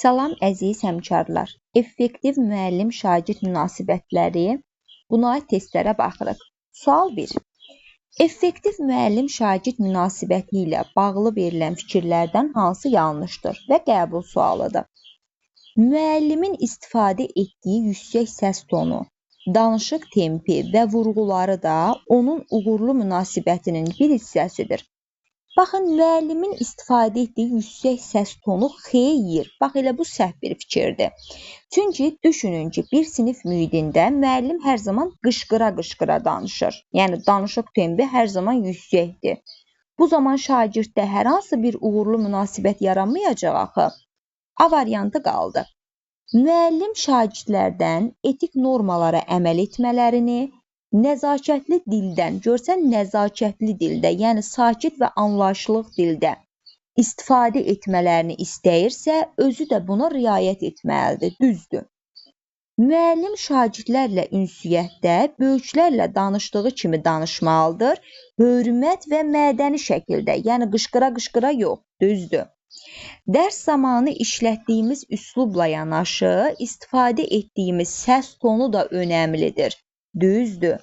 Salam əziz həmkarlar! Effektiv müəllim-şagird münasibətləri, buna aid testlərə baxırıq. Sual 1. Effektiv müəllim-şagird münasibəti ilə bağlı verilən fikirlərdən hansı yanlışdır və qəbul sualıdır? Müəllimin istifadə etdiyi yüksək səs tonu, danışıq tempi və vurğuları da onun uğurlu münasibətinin bir hissəsidir. Baxın, müəllimin istifadə etdiyi yüksək səs tonu xeyir. Bax, elə bu səhv bir fikirdir. Çünki düşünün ki, bir sinif mühitində müəllim hər zaman qışqıra-qışqıra danışır. Yəni, danışıq tempi hər zaman yüksəkdir. Bu zaman şagirddə hər hansı bir uğurlu münasibət yaranmayacaq axı. A variantı qaldı. Müəllim şagirdlərdən etik normalara əməl etmələrini, nəzakətli dildən, görsən nəzakətli dildə, yəni sakit və anlayışlıq dildə istifadə etmələrini istəyirsə, özü də buna riayət etməlidir, düzdür. Müəllim şagirdlərlə ünsiyyətdə böyüklərlə danışdığı kimi danışmalıdır, hörmət və mədəni şəkildə, yəni qışqıra-qışqıra yox, düzdür. Dərs zamanı işlətdiyimiz üslubla yanaşı, istifadə etdiyimiz səs tonu da önəmlidir. Düzdür.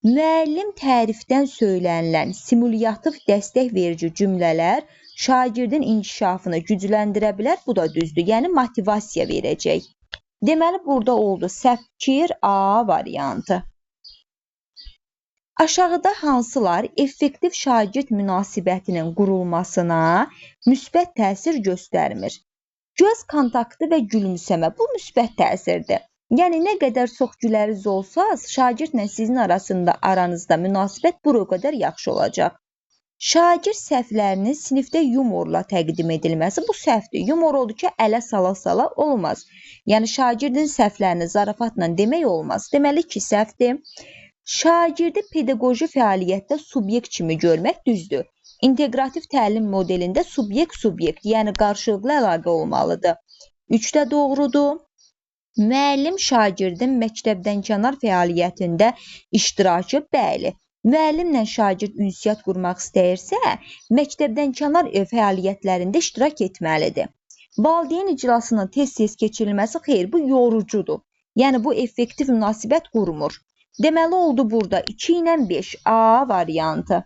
Müəllim tərifdən söylənilən simulyativ dəstək verici cümlələr şagirdin inkişafını gücləndirə bilər. Bu da düzdür. Yəni motivasiya verəcək. Deməli, burada oldu səhv fikir A variantı. Aşağıda hansılar effektiv şagird münasibətinin qurulmasına müsbət təsir göstərmir? Göz kontaktı və gülümsəmə, bu müsbət təsirdir. Yəni, nə qədər çox güləriz olsaz, şagirdlə sizin aranızda münasibət bu o qədər yaxşı olacaq. Şagird səhvlərinin sinifdə yumorla təqdim edilməsi, bu səhvdir. Yumor odur ki, ələ sala-sala olmaz. Yəni, şagirdin səhvlərini zarafatla demək olmaz. Deməli ki, səhvdir. Şagirdi pedaqoji fəaliyyətdə subyekt kimi görmək düzdür. İnteqrativ təlim modelində subyekt-subyekt, yəni qarşılıqlı əlaqə olmalıdır. 3 də doğrudur. Müəllim şagirdin məktəbdənkənar fəaliyyətində iştirakı, bəli. Müəllimlə şagird ünsiyyət qurmaq istəyirsə, məktəbdənkənar fəaliyyətlərində iştirak etməlidir. Valideyn iclasının tez-tez keçirilməsi, xeyr, bu yorucudur. Yəni, bu effektiv münasibət qurmur. Deməli, oldu burada 2 ilə 5 A variantı.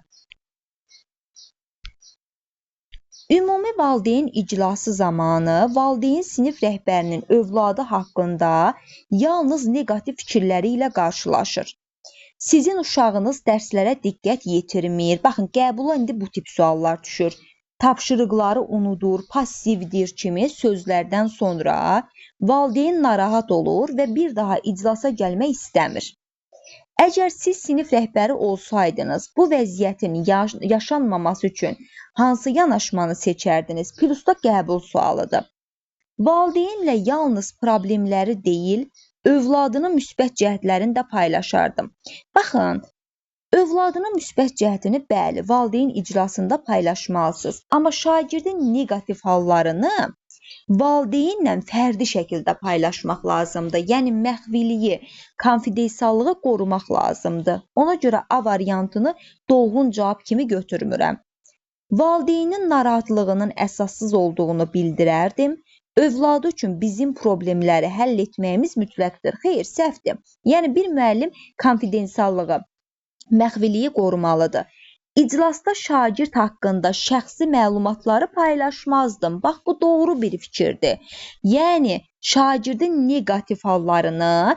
Ümumi valideyn iclası zamanı valideyn sinif rəhbərinin övladı haqqında yalnız neqativ fikirləri ilə qarşılaşır. Sizin uşağınız dərslərə diqqət yetirmir. Baxın, qəbula indi bu tip suallar düşür. Tapşırıqları unudur, passivdir kimi sözlərdən sonra valideyn narahat olur və bir daha iclasa gəlmək istəmir. Əgər siz sinif rəhbəri olsaydınız, bu vəziyyətin yaşanmaması üçün hansı yanaşmanı seçərdiniz? Plusda qəbul sualıdır. Valideynlə yalnız problemləri deyil, övladının müsbət cəhətlərini də paylaşardım. Baxın, övladının müsbət cəhətini bəli, valideyn iclasında paylaşmalısınız. Amma şagirdin neqativ hallarını valideynlə fərdi şəkildə paylaşmaq lazımdır. Yəni, məxfiliyi, konfidensiallığı qorumaq lazımdır. Ona görə A variantını dolğun cavab kimi götürmürəm. Valideynin narahatlığının əsassız olduğunu bildirərdim. Övladı üçün bizim problemləri həll etməyimiz mütləqdir. Xeyr, səhvdir. Yəni, bir müəllim konfidensiallığı, məxfiliyi qorumalıdır. İclasda şagird haqqında şəxsi məlumatları paylaşmazdım. Bax, bu doğru bir fikirdir. Yəni, şagirdin neqativ hallarını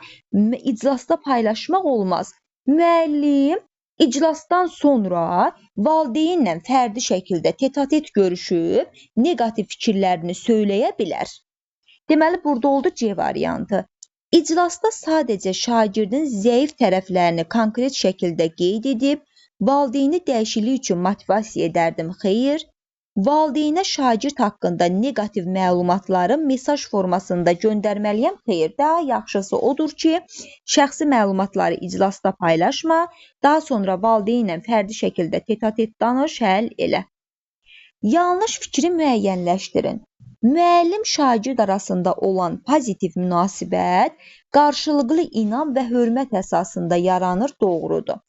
iclasda paylaşmaq olmaz. Müəllim iclasdan sonra valideynlə fərdi şəkildə tet-a-tet görüşüb neqativ fikirlərini söyləyə bilər. Deməli, burada oldu C variantı. İclasda sadəcə şagirdin zəif tərəflərini konkret şəkildə qeyd edib, valideyni dəyişiklik üçün motivasiya edərdim. Xeyr, valideynə şagird haqqında neqativ məlumatları mesaj formasında göndərməliyəm. Xeyr, daha yaxşısı odur ki, şəxsi məlumatları iclasda paylaşma, daha sonra valideynlə fərdi şəkildə tet-a-tet danış, həll elə. Yanlış fikri müəyyənləşdirin. Müəllim şagird arasında olan pozitiv münasibət qarşılıqlı inam və hörmət əsasında yaranır, doğrudur.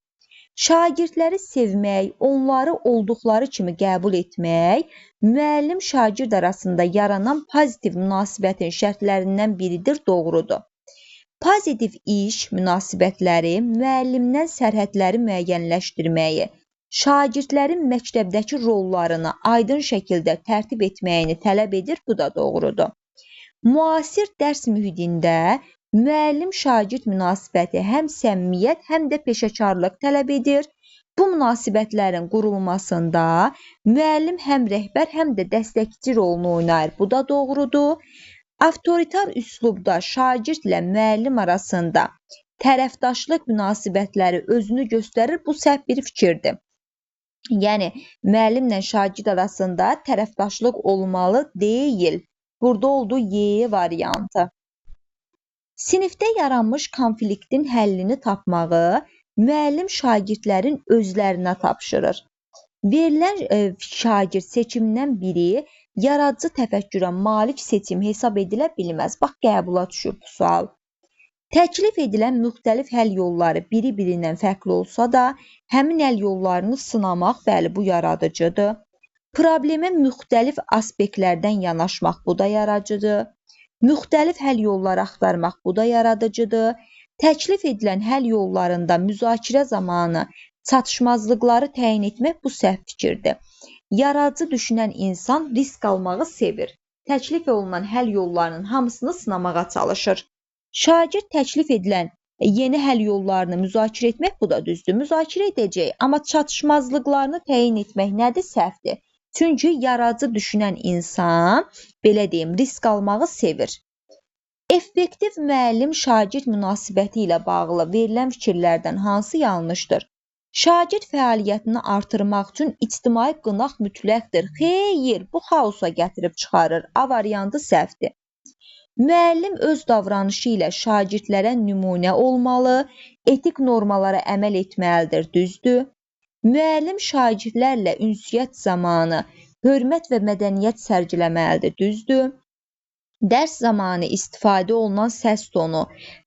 Şagirdləri sevmək, onları olduqları kimi qəbul etmək müəllim-şagird arasında yaranan pozitiv münasibətin şərtlərindən biridir, doğrudur. Pozitiv iş münasibətləri müəllimdən sərhədləri müəyyənləşdirməyi, şagirdlərin məktəbdəki rollarını aydın şəkildə tərtib etməyini tələb edir, bu da doğrudur. Müasir dərs mühitində müəllim-şagird münasibəti həm səmimiyyət, həm də peşəkarlıq tələb edir. Bu münasibətlərin qurulmasında müəllim həm rəhbər, həm də dəstəkçi rolunu oynayır. Bu da doğrudur. Avtoritar üslubda şagirdlə müəllim arasında tərəfdaşlıq münasibətləri özünü göstərir. Bu səhv bir fikirdir. Yəni, müəllimlə şagird arasında tərəfdaşlıq olmalı deyil. Burada oldu Y variantı. Sinifdə yaranmış konfliktin həllini tapmağı müəllim şagirdlərin özlərinə tapşırır. Verilən şagird seçimindən biri yaradıcı təfəkkürə malik seçim hesab edilə bilməz. Bax, qəbula düşüb bu sual. Təklif edilən müxtəlif həll yolları biri-birindən fərqli olsa da, həmin həll yollarını sınamaq, bəli, bu yaradıcıdır. Problemə müxtəlif aspektlərdən yanaşmaq, bu da yaradıcıdır. Müxtəlif həll yolları axtarmaq, bu da yaradıcıdır. Təklif edilən həll yollarında müzakirə zamanı çatışmazlıqları təyin etmək, bu səhv fikirdir. Yaradıcı düşünən insan risk almağı sevir. Təklif olunan həll yollarının hamısını sınamağa çalışır. Şagird təklif edilən yeni həll yollarını müzakirə etmək, bu da düzdür. Müzakirə edəcək, amma çatışmazlıqlarını təyin etmək nədir? Səhvdir. Çünki yaradıcı düşünən insan, belə deyim, risk almağı sevir. Effektiv müəllim-şagird münasibəti ilə bağlı verilən fikirlərdən hansı yanlışdır? Şagird fəaliyyətini artırmaq üçün ictimai qınaq mütləqdir. Xeyr, bu xaosa gətirib çıxarır. A variantı səhvdir. Müəllim öz davranışı ilə şagirdlərə nümunə olmalı, etik normalara əməl etməlidir, düzdür. Müəllim şagirdlərlə ünsiyyət zamanı hörmət və mədəniyyət sərgiləməlidir, düzdür. Dərs zamanı istifadə olunan səs tonu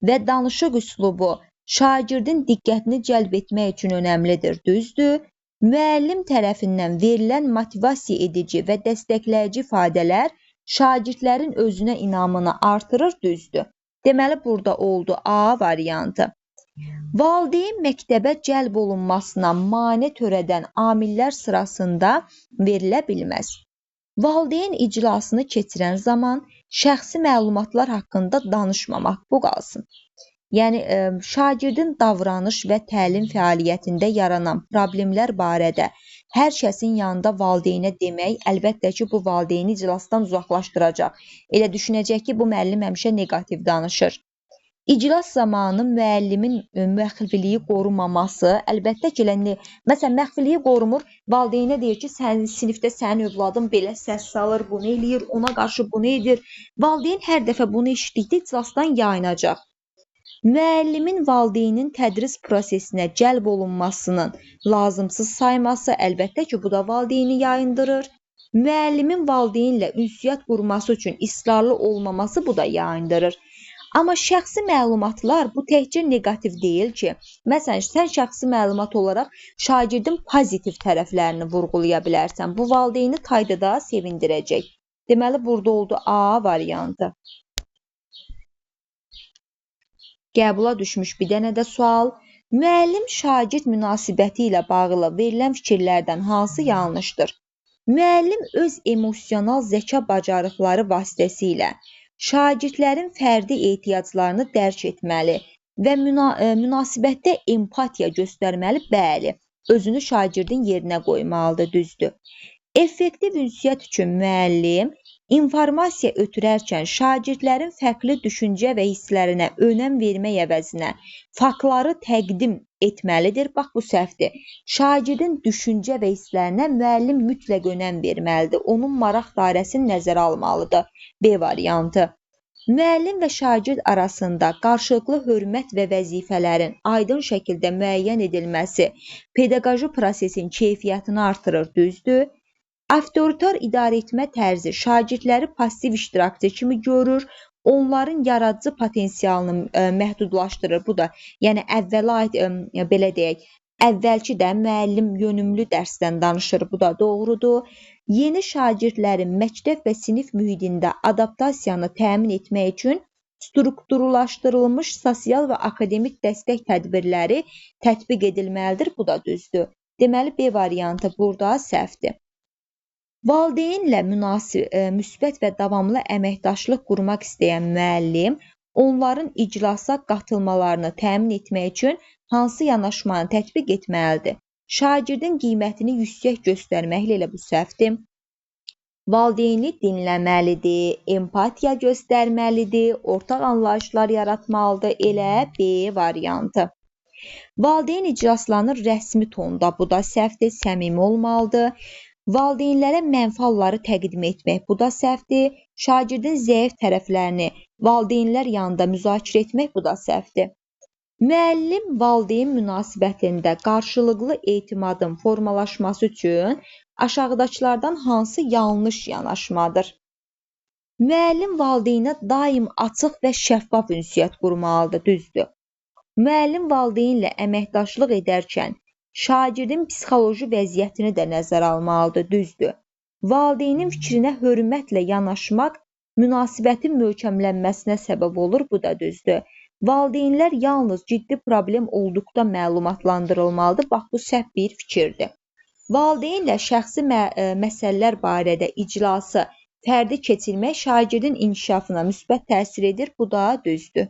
və danışıq üslubu şagirdin diqqətini cəlb etmək üçün önəmlidir, düzdür. Müəllim tərəfindən verilən motivasiya edici və dəstəkləyici ifadələr şagirdlərin özünə inamını artırır, düzdür. Deməli, burada oldu A variantı. Valideyn məktəbə cəlb olunmasına mane törədən amillər sırasında verilə bilməz. Valideyn iclasını keçirən zaman şəxsi məlumatlar haqqında danışmamaq, bu qalsın. Yəni, şagirdin davranış və təlim fəaliyyətində yaranan problemlər barədə hər kəsin yanında valideynə demək, əlbəttə ki, bu valideyni iclasdan uzaqlaşdıracaq. Elə düşünəcək ki, bu müəllim həmişə neqativ danışır. İclas zamanı müəllimin məxfiliyi qorumaması, əlbəttə ki, elə məsələn, məxfiliyi qorumur, valideynə deyir ki, sənin sinifdə sənin övladın belə səs salır, bunu eləyir, ona qarşı bunu edir. Valideyn hər dəfə bunu eşitdikdə iclasdan yayınacaq. Müəllimin valideynin tədris prosesinə cəlb olunmasının lazımsız sayması, əlbəttə ki, bu da valideyni yayındırır. Müəllimin valideynlə ünsiyyət qurması üçün israrlı olmaması, bu da yayındırır. Amma şəxsi məlumatlar bu təkcə neqativ deyil ki. Məsələn, sən şəxsi məlumat olaraq şagirdin pozitiv tərəflərini vurğulaya bilərsən. Bu valideyni tayda da sevindirəcək. Deməli, burada oldu A variantı. Qəbula düşmüş bir dənə də sual. Müəllim-şagird münasibəti ilə bağlı verilən fikirlərdən hansı yanlışdır? Müəllim öz emosional zəka bacarıqları vasitəsilə şagirdlərin fərdi ehtiyaclarını dərk etməli və münasibətdə empatiya göstərməli, bəli, özünü şagirdin yerinə qoymalıdır, düzdür. Effektiv ünsiyyət üçün müəllim informasiya ötürərkən şagirdlərin fərqli düşüncə və hisslərinə önəm vermək əvəzinə faktları təqdim etməlidir. Bax, bu səhvdir. Şagirdin düşüncə və hisslərinə müəllim mütləq önəm verməlidir. Onun maraq dairəsini nəzərə almalıdır. B variantı. Müəllim və şagird arasında qarşılıqlı hörmət və vəzifələrin aydın şəkildə müəyyən edilməsi pedaqoji prosesin keyfiyyətini artırır, düzdür. Avtoritar idarəetmə tərzi şagirdləri passiv iştirakçı kimi görür, onların yaradıcı potensialını məhdudlaşdırır. Bu da, yəni əvvələ aid, belə deyək, Əvvəlki də müəllim yönümlü dərsdən danışır, bu da doğrudur. Yeni şagirdlərin məktəb və sinif mühitində adaptasiyanı təmin etmək üçün strukturlaşdırılmış sosial və akademik dəstək tədbirləri tətbiq edilməlidir, bu da düzdür. Deməli, B variantı burada səhvdir. Valideynlə müsbət və davamlı əməkdaşlıq qurmaq istəyən müəllim onların iclasa qatılmalarını təmin etmək üçün hansı yanaşmanı tətbiq etməlidir? Şagirdin qiymətini yüksək göstərməklə, elə bu səhvdir. Valideyni dinləməlidir, empatiya göstərməlidir, ortaq anlayışlar yaratmalıdır, elə B variantı. Valideyn iclaslarını rəsmi tonda, bu da səhvdir, səmimi olmalıdır. Valideynlərə mənfi halları təqdim etmək, bu da səhvdir. Şagirdin zəif tərəflərini valideynlər yanında müzakirə etmək, bu da səhvdir. Müəllim valideyn münasibətində qarşılıqlı etimadın formalaşması üçün aşağıdakılardan hansı yanlış yanaşmadır? Müəllim valideynə daim açıq və şəffaf ünsiyyət qurmalıdır, düzdür. Müəllim valideynlə əməkdaşlıq edərkən şagirdin psixoloji vəziyyətini də nəzərə almalıdır, düzdür. Valideynin fikrinə hörmətlə yanaşmaq münasibətin möhkəmlənməsinə səbəb olur, bu da düzdür. Valideynlər yalnız ciddi problem olduqda məlumatlandırılmalıdır. Bax, bu səhv bir fikirdir. Valideynlə şəxsi məsələlər barədə iclası fərdi keçirmək şagirdin inkişafına müsbət təsir edir, bu da düzdür.